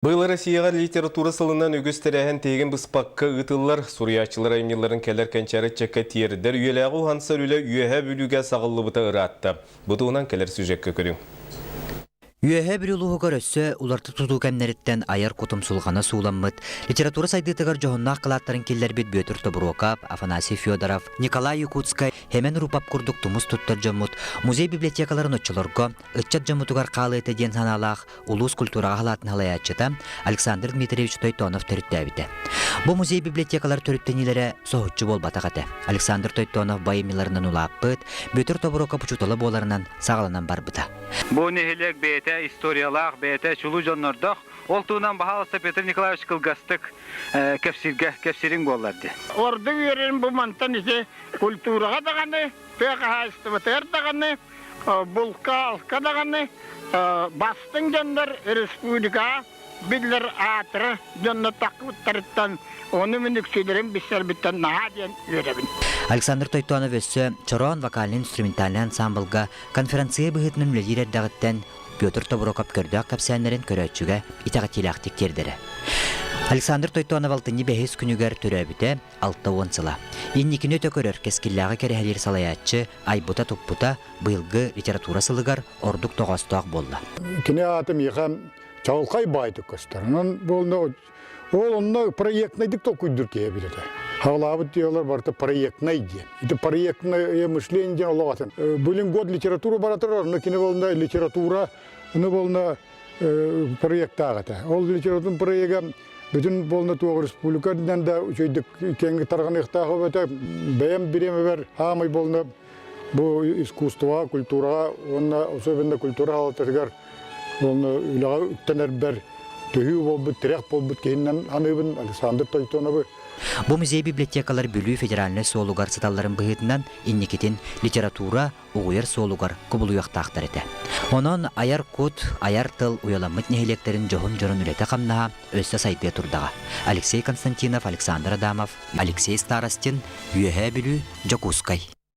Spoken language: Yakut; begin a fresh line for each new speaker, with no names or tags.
Быйыл Россияҕа литература сылынан үгүс тэрээһин тиһигин быспакка ыытыллар. Суруйааччылар айымньыларын кэлэр кэнчээри ыччакка тиэрдэр үйэлээҕи уһансар үлэ Үөһээ Бүлүүгэ саҕыллыбыта ыраатта. Бу туһунан кэлэр сюжекка көрүҥ.
Үөһээ Бүлүү улууһугар өссө уларыта тутуу кэмнэриттэн айар кутум сулҕана сууламмыт, литература сайдыытыгар дьоһуннаах кылааттарын киллэрбит Бүөтүр Тобуруокап, Афанасий Федоров, Николай Якутскай, Хэмэн Рупап курдук тумус туттар дьоммут музей библиотекаларын оччолорго ыччат дьоммутугар хаалыа этэ диэн санаалаах улуус культураҕа салаатын салайааччыта Александр Дмитриевич Тойтонов төрүттээбитэ. Бу музей библиотекалар төрүттэниилэрэ соһуччу буолбатах этэ. Александр Тойтонов айымньыларынан улааппыт, Бүөтүр Тобуруокап учуутала буоларынан саҕаланан барбыта.
Бу нэһилиэк бэйэтэ историялаах, бэйэтэ чулуу дьоннордоох. Ол туһунан баһаалыста Петр Николаевич кылгастык кэпсииргэ кэпсиириҥ буоллар дии.
Ордук үөрэрим бу мантан ити культураҕа даҕаны, тыа хаһаайыстыбатыгар даҕаны булка-алка даҕаны бастыҥ дьоннор республикаҕа биллэр аатыра дьоннор таххыбыттарыттан ону мин үксүлэрин билсэрбиттэн наһаа диэн үөрэбин.
Александр Тойтонов өссө Чороон вокальнай-инструментальнай ансаамбылга конференция быһыытынан үлэлиир эрдэҕиттэн Петр Тобуроков көрдөөх кэпсээннэрин көрөөччүгэ итэҕэтиилээхтик тиэрдэрэ. Александр Тойтонов алтынньы бэһис күнүгэр төрөөбүтэ 60 сыла. Инникини өтө көрөр, кэскиллээҕи кэрэһэлиир салайааччы айбыта-туппута быйылгы литература сылыгар ордук тоҕоостоох буолла.
Кини аата миэхэ чаҕылхай баайтык көстөр. Онон буолна ол онно проектнайдык толкуйдуур киһи эбит этэ. Хаалаабыт диэлэр барыта проектнай диэн. Ити проектное мышление диэн олох атын. Билин год литература бара турар, но кини болна литература, ну болна проектаах этэ. Ол литература проега бүтүн болна туох республика үрдүнэн да үчүгэйдик киэҥ тарҕаныахтаах эбэтэ бэйэм бириэмэбэр хаамай болна бу искусствоҕа, культураҕа уонна особенно культура халататыгар уонна үлэҕэ үктэнэрбэр төһүү буолбут, тирэх буолбут киһинэн аныыбын Александр Тойтоновы.
Бу музей библиотекалар Бүлүү федеральнай суолугар сыталларын быһыытынан инникитин литература угуйар суолугар кубулуйуохтаахтар этэ. Онон айар кут, айар тыл уйаламмыт нэһилиэктэрин дьоһун дьонун үлэтэ-хамнаһа өссө сайдыа турдаҕа. Алексей Константинов, Александр Адамов, Алексей Старостин, Үөһээ Бүлүү, Дьокуускай.